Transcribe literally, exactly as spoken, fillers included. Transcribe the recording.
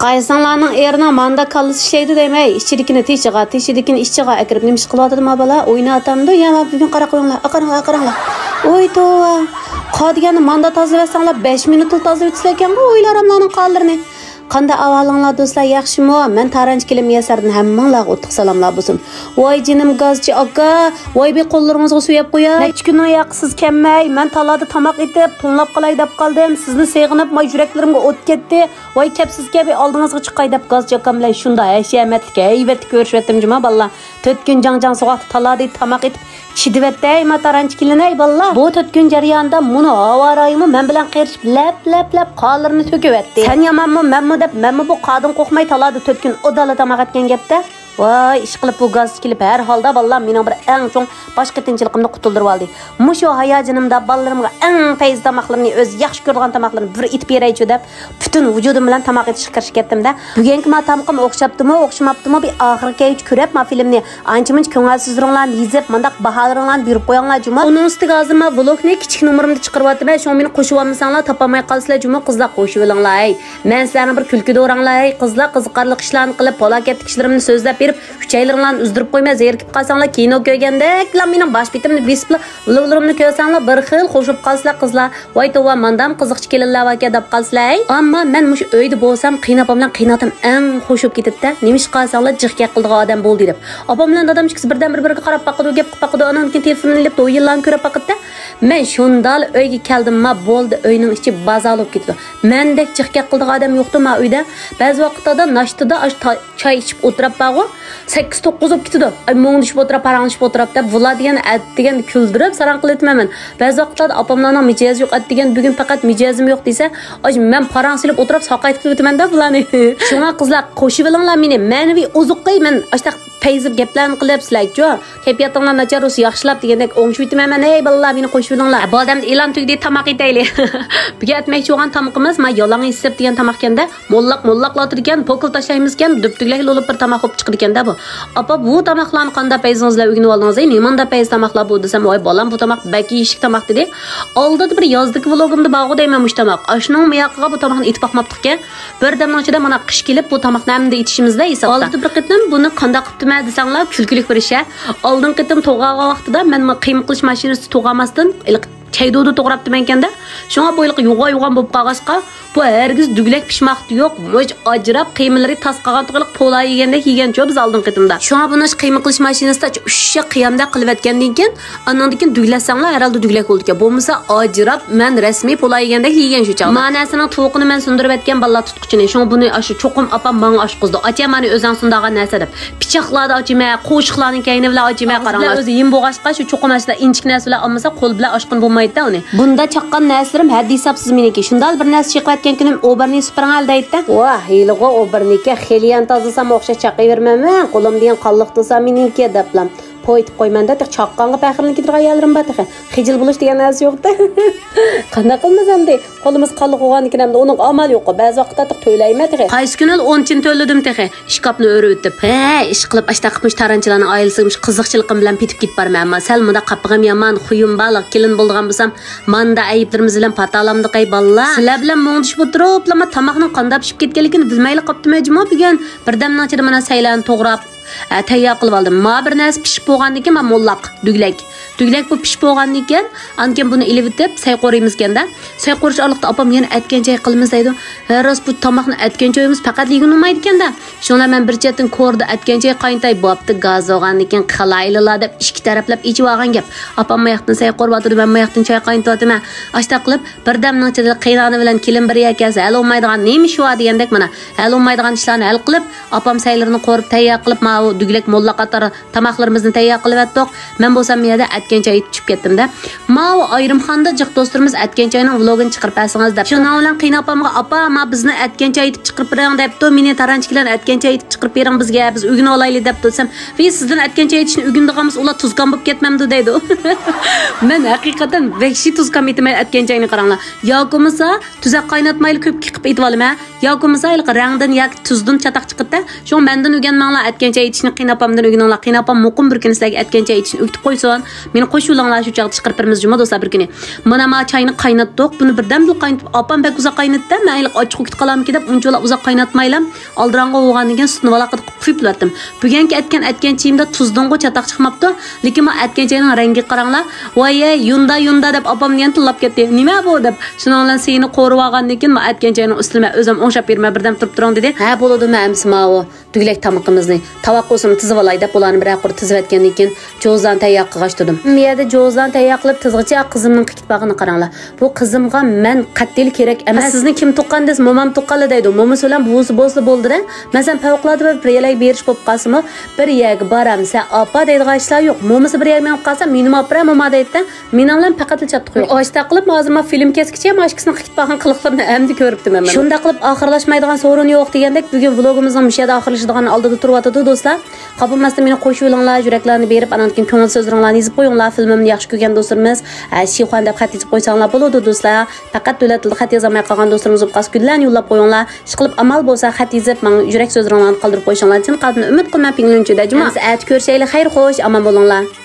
ئايساڭلارنىڭ ئېرىنىڭ ماندا كاللىسى ئىشلەيدۇ دەيمەي، ئىچىدىكىنى تېشىغا، تېشىدىكىنى ئىچىغا ئەكىرىپ نېمە ئىش قىلىۋاتىدۇ ما بالا؟ ئويناۋاتامدۇ يا ما بۈگۈن؟ قاراپ قويۇڭلار، قاراڭلار، قاراڭلار. ۋوي توۋا! قا دېگەننى ماندا تازىلىۋەتسەڭلار بەش مىنۇتلا تازىلىۋېتىسىلەر ئىكەنغۇ ئويلار ئاملارنىڭ قالىرىنى. قانداق ئەھۋالىڭلار دوستلار، ياخشىمۇ؟ مەن تارانچى كېلىن مىيەسەردىن ھەممىڭلارغا ئوتلۇق سالاملار بولسۇن. ۋاي جېنىم گازچى ئاكا، ۋاي بىر قوللىرىڭىزغا سۆيۈپ قوياي. نەچچە كۈننىڭ ياقى سىز كەلمەي، مەن تالادا تاماق ئېتىپ، توڭلاپ قالاي دەپ قالدىم. سىزنى سېغىنىپ، ماي يۈرەكلىرىمگە ئوت كەتتى. ۋاي كەپسىزكەن، بىر ئالدىڭىزغا چىقاي دەپ گازچى ئاكام بىلەن شۇنداق ھەشەمەتلىك ھەيۋەتلىك كۆرۈشۈۋەتتىم جۇما بالىلار. تۆت كۈن جاڭجاڭ سوغۇقتا تالادا تاماق ئېتىپ، چىدىۋەتتەي ما تارانچى كېلىنەي بالىلار. بۇ تۆت كۈن جەريانىدا مۇنۇ ھاۋا رايىمۇ مەن بىلەن قېرىشىپ، لەپ، لەپ، لەپ قانلىرىنى تۆكۈۋەتتى. سەن يامانمۇ، مەنمۇ دەپ، مەنمۇ بۇ قادىن قوقماي تالادا تۆت كۈن ئۇدۇللا تاماق ئەتكەن گەپتە. ۋاي، ئىشقىلىپ بۇ گازچى كېلىپ ھەر ھالدا بالىلار مېنىڭ بىر ئەڭ چوڭ باش قېتىنچىلىقىمنى قۇتۇلدۇرۇۋالدى. مۇشۇ ھاياجىنىمدا بالىلىرىمغا ئەڭ پەيزى تاماقلىرىنى، ئۆزى ياخشى كۆرىدىغان تاماقلىرىنى بىر ئېتىپ بېرەيچۇ دەپ، پۈتۈن ۋۇجۇدۇم بىلەن تاماق ئېتىشقا كىرىشىپ كەتتىم-دە. بۈگۈنكى ما تامىقىم ئوخشاپتىمۇ، ئوخشىماپتىمۇ، بىر ئاخىرغىچە كۆرۈپ ما فىلىمنى، ئانچە-مۇنچە كۆڭۈل سۆزلىرىڭلارنى يېزىپ، مانداق باھالىرىڭلارنى بېرىپ قويۇڭلار جۇمۇ. ئۇنىڭ ئۈستىگە ھازىر ما ۋلوگنى كىچىك نومۇرۇمدا چىقىرىۋاتىمەن، شۇڭا مېنى قوشۇۋالمىساڭلار تاپالماي قالىسىلەر جۇمۇ، قىزلار قوشۇۋېلىڭلار ھەي. مەن سىلەرنىڭ بىر كۈلكە دورىڭلار ھەي، قىزلار، قىزىقارلىق ئىشلارنى قىلىپ، پالاكەتلىك ئىشلىرىمنى سۆزلەپ بېرىپ، ئۈچەيلىرىڭلارنى ئۈزدۈرۈپ قويماي، زېرىكىپ قالساڭلار، كىنو كۆرگەندەكلا مېنىڭ باش بېتىمنى بېسىپلا، ۋلوگلىرىمنى كۆرسەڭلار، بىر خىل خوشۇپ قالىسىلەر قىزلار. ۋاي توۋا، ماندام قىزىقچى كېلىنلەر باركەن دەپ قالىسىلەر ھەي. ئەمما مەن مۇشۇ ئۆيدە بولسام، قېيىنئاپام بىلەن قېيىنئاتام ئەڭ خوشۇپ كېتىدىدە. نېمىشقا دېسەڭلار، جىق گەپ قىلىدىغان ئادەم بولدى دەپ. ئاپام بىلەن دادام ئىككىسى بىردەم بىر-بىرىگە قاراپ باقىدۇ، گەپ قىلىپ باقىدۇ، ئانان كېيىن تېلېفوننى ئېلىپ، دويىنلارنى كۆرۈپ باقىدىدە. مەن شۇندالا ئۆيگە كەلدىم، ما بولدى، ئۆينىڭ ئىچى بازار بولۇپ كېتىدۇ. مەندەك جىق گەپ قىلىدىغان ئادەم يوقتۇ ما ئۆيدە. بەزى ۋاقىتلاردا ناشتىدا ئاش تا-، چاي ئىچىپ ئولتۇرۇپ بارغۇ، سەككىز توققۇز بولۇپ كېتىدۇ. ئاي، مۇڭدىشىپ ئولتۇراپ، پاراڭلىشىپ ئولتۇراپ دەپ، بۇلار دېگەن ئەتىگەن كۈلدۈرۈپ ساراڭ قىلىۋېتىمەن مەن. بەزى ۋاقىتلاردا ئاپاملارنىڭ مىجەزى يوق، ئەتىگەن بۈگۈن پەقەت مىجەزىم يوق دېسە، ئاي، مەن پاراڭ سېلىپ ئولتۇراپ ساقايتىپ كېتىۋېتىمەن-دە بۇلارنى. شۇڭا قىزلار، قوشۇۋېلىڭلار مېنى، مەنىۋى ئوزۇققا مەن ئاشتاق پەيزىپ گەپلەرنى قىلىپ سىلەرگىچۇ، كەيپىياتىڭلار ناچار بولسا ياخشىلاپ دېگەندەك ئوڭشىۋېتىمەن مەن. ھەي بالىلار، مېنى قوشۇۋېلىڭلار. بولدى، ئەمدى ئېلان تۈگىدى، تاماق ئېتەيلى. بۈگۈن ئەتمەكچى بولغان تامىقىمىز ما يالاڭ يېسىپ دېگەن تاماقكەن-دە. موللاق موللاقلىتىدىكەن، پوكىل تاشلايمىزكەن، دۈپتۈگلەك بولۇپ بىر تاماق بولۇپ چىقىدىكەن-دە بۇ. ئاپا، بۇ تاماقلارنى قانداق پەيزىڭىز بىلەن ئۆگىنىۋالدىڭىز؟ ھەي، نېمانداق پەيزى تاماقلار بۇ دېسەم، ۋاي بالام، بۇ تاماق بەك يېيىشلىك تاماق دېدى. ئالدىدا بىر يازدىكى ۋلوگۇمدا بارغۇ دەيمەن مۇشۇ تاماق. ئاشۇنىڭ مۇياقىغا بۇ تاماقنى ئېتىپ باقماپتىكەن. بىردەمنىڭ ئىچىدە مانا قىش كېلىپ بۇ تاماقنى ھەممىدە ئېتىشىمىزدە ھېسابتا. ئالدىدا بىر قېتىم بۇنى قانداق قىپتىمەن دېسەڭلار، كۈلكىلىك بىر ئىش ھە. ئالدىنقى قېتىم توغرىغان ۋاقتىدا مەن قىيما قىلىش ماشىنىسىدا توغرىماستىن، ھېلىقى چەيدۇدا توغراپتىمەنكەندە. شۇڭا بۇ ھېلىقى يوغان-يوغان بولۇپ قالغاچقا، بۇ ھەرگىز دۈگلەك پىشماقتا يوق، مۇچ ئاجراپ، قىيمىلىرى تاس قالغان توغرىلىق پولا يېگەندەك يېگەنچۇ بىز ئالدىنقى قېتىمدا. شۇڭا بۇنى قىيما قىلىش ماشىنىسىدا ئۈششە قىيامدەك قىلىۋەتكەندىن كېيىن، ئانىڭدىن كېيىن دۈگلەتسەڭلار ھەرھالدا دۈگلەك بولىدىكەن. بولمىسا ئاجراپ، مەن رەسمىي پولا يېگەندەك يېگەن شۇ چاغدا. ما نەرسىنىڭ تۇۋىقىنى مەن سۇندۇرۇۋەتكەن بالىلار تۇتقۇچىنى. شۇڭا بۇنى ئاشۇ چوقۇم ئاپام ماڭا ئاچقۇزىدۇ. ئاچا، مانا ئۆزۈڭ سۇندۇرغان نەرسە دەپ. پىچاقلاردا ئاچىمەن، قوشۇقلارنىڭ كەينى بىلەن ئاچىمەن، ئاغزى بىلەن قاراڭلار. ئۆزى يېمى بولغاچقا، شۇ چوقۇم ئاشۇنداق ئىنچىكە نەرسە بىلەن ئالمىسا، قول بىلەن ئاچقىلى بولمايدۇ ئۇنى. بۇندا چاققان نەرسىلىرىم ھەددى ھېسابسىز مېنىڭكى. شۇنداق بىر نەرسە چېقىۋەتكەن كۈنۈم ئوبورنىي سۈپۈرۈڭ ھەل دەيدىدە. ۋاھ، ھېلىغۇ ئوبورنىيكەن، خېلىيان تازىلىسام ئوخشاش چاقىۋېرىمەنمۇ، قولۇم دېگەن قانلىق تۇرسا مېنىڭكى دەپلا. پويتىپ قويمەن-دە، تېخى چاققانغا پەخىرلىنىپ كېتىدىغان يەرلىرىم بار تېخى. خىجىل بولۇش دېگەن نەرسە يوق-دە. قانداق قىلىمىز ئەمدى؟ قولىمىز قانلىق بولغاندىكىن ئەمدى ئۇنىڭغا ئامال يوققۇ. بەزى ۋاقىتتا تېخى تۆلەيمەن تېخى. قايسى كۈنى ئون چىن تۆلىدىم تېخى. ئىشكاپنى ئۆرۈۋېتىپ. ھە، ئىشقىلىپ ئاشتاق قىلىپ مۇشۇ تارانچىلارنىڭ ئائىلىسىگە مۇشۇ قىزىقچىلىقىم بىلەن پېتىپ كېتىپ بارىمەن. ئەمما سەل مۇنداق قاپىقىم يامان، خۇيۇم بارلىق، كېلىن بولىدىغان بولسام، ماندا ئەيىبلىرىمىز بىلەن پاتالامدۇق ئەي بالىلار. سىلەر بىلەن مۇڭدىشىپ ئولتۇرۇپلىما تاماقنىڭ قانداق پىشىپ كەتكەنلىكىنى بىلمەيلا قاپتىمەن جۇمۇ بۈگۈن. بىردەمنىڭ ئىچىدە مانا سەيلەرنى توغراپ، ئە، تەييار قىلىۋالدىم. ما بىر نەرسە پىشىپ بولغاندىن كېيىن، ما موللاق، دۈگلەك. دۈگلەك بۇ پىشىپ بولغاندىن كېيىن، ئاندىن كېيىن بۇنى ئېلىۋېتىپ، سەي قورۇيمىزكەندە. سەي قورۇش ئارىلىقتا ئاپام يەنە ئەتكەن چاي قىلىمىز دەيدۇ. ھە، راست، بۇ تاماقنى ئەتكەن چاي قويمىسا پەقەت يېگىلى بولمايدىكەندە. شۇڭا مەن بىر چەتتىن كورىدا ئەتكەن چاي قاينىتاي، بوپتۇ، گاز بولغاندىن كېيىن قىلايلىلا دەپ ئىككى تەرەپلەپ ئېچىۋالغان گەپ. ئاپام ما ياقتىن سەي قورۇۋاتىدۇ، مەن ما ياقتىن چاي قاينىتىۋاتىمەن. ئاشتاق قىلىپ، بىردەمنىڭ ئىچىدە قېيىنئانا بىلەن كېلىن بىر يەرگە كەلسە، ھەل بولمايدىغان نېمە ئىش بار دېگەندەك، مانا، ھەل بولمايدىغان ئىشلارنى ھەل قىلىپ، ئاپام سەيلىرىنى قورۇپ تەييار قىلىپ، ماۋۇ دۈگلەك موللاق قاتار تاماقلىرىمىزنى تەييار قىلىۋەتتۇق. مەن بولسام بۇ يەردە ئەتكەن چاي ئېتىپ چۈشۈپ كەتتىمدە. ماۋۇ ئايرىم خانىدا جىق دوستلىرىمىز ئەتكەن چاينىڭ ۋلوگىنى چىقىرىپ بەرسىڭىز دەپتۇ. شۇنىڭ بىلەن قېيىنئاپامغا، ئاپا، ما بىزنى ئەتكەن چاي ئېتىپ چىقىرىپ بېرىڭ دەپتۇ. مېنى تارانچىكىلەرنى ئەتكەن چاي ئېتىپ چىقىرىپ بېرىڭ بىزگە، بىز ئۆگىنىۋالايلى دەپتۇ دېسەم، ۋى سىزدىن ئەتكەن چاي ئېتىشنى ئۆگىنىدىغانمىز، ئۇلار تۇزكام بولۇپ كەتمەمدۇ دەيدۇ. مەن ھەقىقەتەن ۋەھشىي تۇزكام ئېتىمەن ئەتكەن چاينى قاراڭلار. ياكى بولمىسا تۈزەك قايناتمايلا كۆپ قېقىپ ئېتىۋالىمەن. ياكى بولمىسا ھېلىقى رەڭدىن ياكى تۇزدىن چاتاق چىقىدىدە. شۇڭا مەندىن ئۆگەنمەڭلار، ئەتكەن چاي ئېتىشنى قېيىنئاپامدىن ئۆگىنىڭلار. قېيىنئاپام مۇقىم بىر كۈنى سىلەرگە ئەتكەن چاي ئېتىشنى ئۆگىتىپ قويسۇن. مېنى قوشۇۋېلىڭلار، شۇ چاغدا چىقىرىپ بېرىمىز جۇمۇ دوستلار بىر كۈنى. مانا ما چاينى قايناتتۇق. بۇنى بىردەمدىلا قاينىتىپ، ئاپام بەك ئۇزاق قاينىتىپتۇ، مەن ھېلىقى ئاچچىقى كېتىپ قالامىكىن دەپ ئۇنچىۋالا ئۇزاق قايناتمايلا، ئالدىراڭغۇ بولغاندىن كېيىن سۈتنى ۋالاققا تىقىپ قۇيۇپ يۈبەرتىم. بۈگۈنكى ئەتكەن ئەتكەن چېيىمدا تۇزدىنغۇ چاتاق چىقماپتۇ، لېكىن ما ئەتكەن چاينىڭ رەڭگىگە قاراڭلار. ۋايە، يۇندا يۇندا دەپ ئاپام دېگەن تىللاپ كەتتى. نېمە بۇ دەپ. شۇنىڭ بىلەن سېنى قورۇۋالغاندىن كېيىن ما ئەتكەن چاينىڭ ئۈستىنى مەن ئۆزۈم ئوڭشاپ بېرىمەن، بىردەم تۇرۇپ تۇرۇڭ دېدى. ھە، بولىدۇ، مەن ئەمسە ماۋۇ تۈگلەك تامىقىمىزنى تاۋاق بولسىمۇ تىزىۋالاي دەپ، ئۇلارنى بىرەر قۇر تىزىۋەتكەندىن كېيىن، جوزىلارنى تەييار قىلغاچ تۇردۇم. بۇ يەردە جوزىلارنى تەييار قىلىپ تىزغىچە قىزىمنىڭ قېتىپ بارغىنىنى قاراڭلار. بۇ قىزىمغا مەن قەتئىيلا كېرەك ئەمەس. سىزنى كىم تۇغقان دېسە، مومام تۇغقانلا دەيدۇ. مومىسى بىلەن بوۋىسى بولسىلا بولدى-دە. مەسىلەن، پەۋقۇلئاددە بىر، بىر يەرلەرگە بېرىش بولۇپ قالسىمۇ، بىر يەرگە بارامسەن، ئاپا دەيدىغان ئىشلار يوق. مومىسى بىر يەرگە مېڭىپ قالسا، مېنىمۇ ئاپىرە، موما دەيدۇ-دە. مېنىڭ بىلەن پەقەتلا چاتىقى يوق. ئاشۇنداق قىلىپ، ھازىر ما فىلىم كەسكۈچە ما ئىككىسىنىڭ قىلىپ بارغان قىلىقلىرىنى ئەمدى كۆرۈپتىمەن مەن. شۇنداق قىلىپ، ئاخىرلاشمايدىغان سورۇن يوق دېگەندەك، بۈگۈن ۋلوگىمىزنىڭ مۇشۇ يەردە ئاخىرلىشىدىغان ئالدىدا تۇرۇۋاتىدۇ، دوستلار. قاپلىماستىن مېنى قوشۇۋېلىڭلار، يۈرەكلەرنى بېرىپ، ئانان كېيىن كۆڭۈل سۆزلىرىڭلارنى يېزىپ قويۇڭلار. فىلمىمنى ياخشى كۆرگەن دوستلىرىمىز، ئە، شىخۇەن دەپ خەت يېزىپ قويساڭلار بولىدۇ، دوستلار. پەقەت دۆلەت تىلىدا خەت يازالماي قالغان دوستلىرىمىز بولۇپ قالسا، گۈللەرنى يوللاپ قويۇڭلار. ئىشقىلىپ، ئامال بولسا خەت يېزىپ، ماڭا يۈرەك سۆزلىرىڭلارنى قالدۇرۇپ قويۇشۇڭلارنى چىن قەلبىمدىن ئۈمىد قىلىمەن، پىڭلۈنچۈدە جۇما. ئەمىسە ئەتە كۆرۈشەيلى، خەير خوش، ئامان بولۇڭلار.